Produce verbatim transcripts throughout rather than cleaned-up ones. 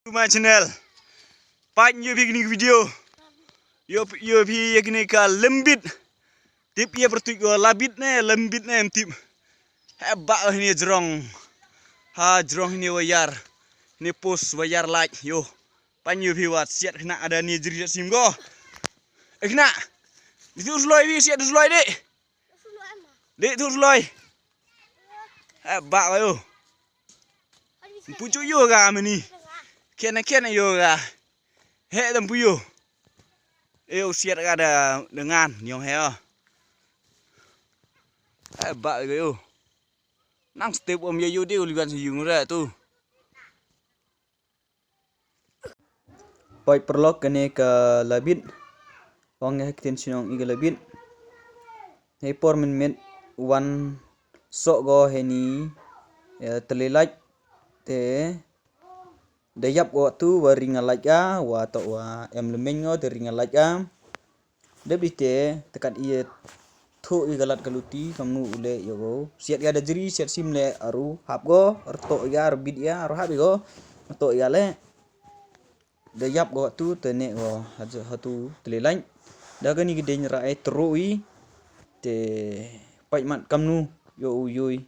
To my channel. Pynïoh phi kine ki video. Ïoh, ïoh phi ïa kine ka lembit. Tip ïa pyrtuit ko labit ne lembit ne em tip. Heh bah hine jrong. Ha jrong hine wire. Hine post wire light ïoh. Pynïoh phi wat siat khynnah ada ne jri siat sim ko. Eh khynnah. Di tu sloi phi siat tu sloi dek. Dek tu sloi. Heh bah ïoh. Mpu ju ïoh ga mani. Ken ken ïoh ga. Heh dam pu ïoh. Ïoh siat ga da dengan ïong heh. Heh bah ïoh. Nang step om ïa ïoh de u liwan sa ïung ra tu. Poi paralok kane ka labit. Ong ïa ha ktien shnong i ka labit. Hei por mynmiet wan soh ko heini, eh, tylli lait te da ïap ko tu wa ring a lait ka wa to wa em lymeng ko te ring a lait ka. Dep di te te kat ïa thoh ïa ka lad ka luti kamnu u leh ïa ko. Siat ïa da jri siat sim leh aru hap ko, aru toh ïa, aru bit ïa, aru hap ïa ko. Toh ïa leh. Da ïap ko tu te ne ko ha tu te le lain. Da kani ki deng ra ai tru i te pait mat kamnu ïa u yui.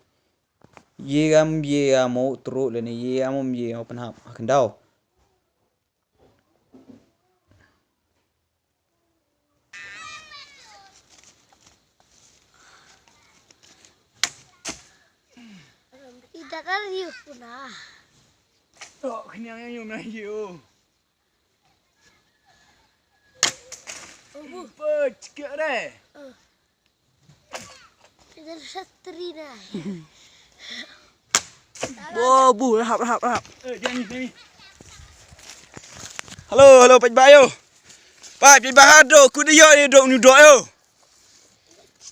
Ye gam ye gam mo tru le ne ye gam ye gam pynhap ha khyndaw. Ida kar yu kuna. Oh, kini yang yang yang yo. Pecik re. Ida satri na. Bo bu rahap rahap rahap. Hello hello paj ba yo. Paj paj ba hado ku de yo ni dok ni dok yo.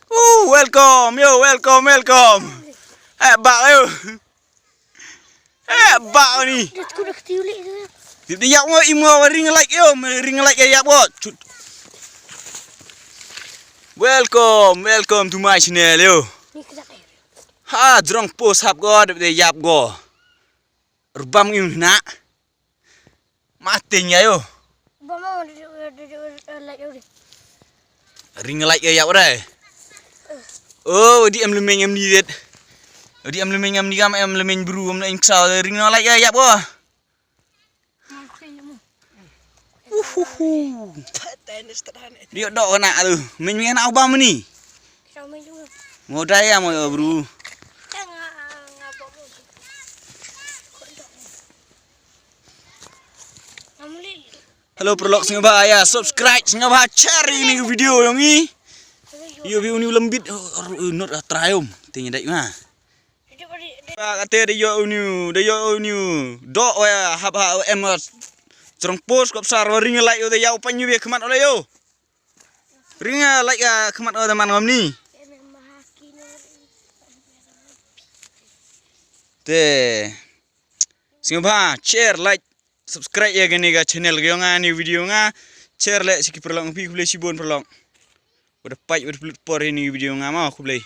Uh, welcome yo, welcome welcome. Eh ba yo. Eh ba ni. Dia tu dah ketiulik tu. Dia yak mo imo ring like yo, ring like ya bo. Welcome, welcome to my channel yo. Ni kejap eh. Ha, jrong post hap go, dia yap go. Rbam ngim hna. Mating ya yo. Ring like ya yap rai. Oh, di em lemeng em ni det. Di em lemeng em ni gam em lemeng bru em na inksa ring like ya yap go. Uhuhu. Dia dok kena tu. Min min nak ubah meni. Mau daya mau bru. Hello paralok sngewbha ya subscribe sngewbha share ini video yang ni. Yo video ni lembit not atrayum tinggi dai ma. Ba kate da yo uni da yo uni do wa hab ha em jrong post kop sar wa ring like yo da yau pan yu be khmat ole yo. Ring like khmat ole man ngam ni. Te sngewbha share like subscribe ya kane ka channel ka yong nga ni video nga share le siki paralok phi khublei shibun paralok. Wada pait wada plut por ni video nga ma khublei.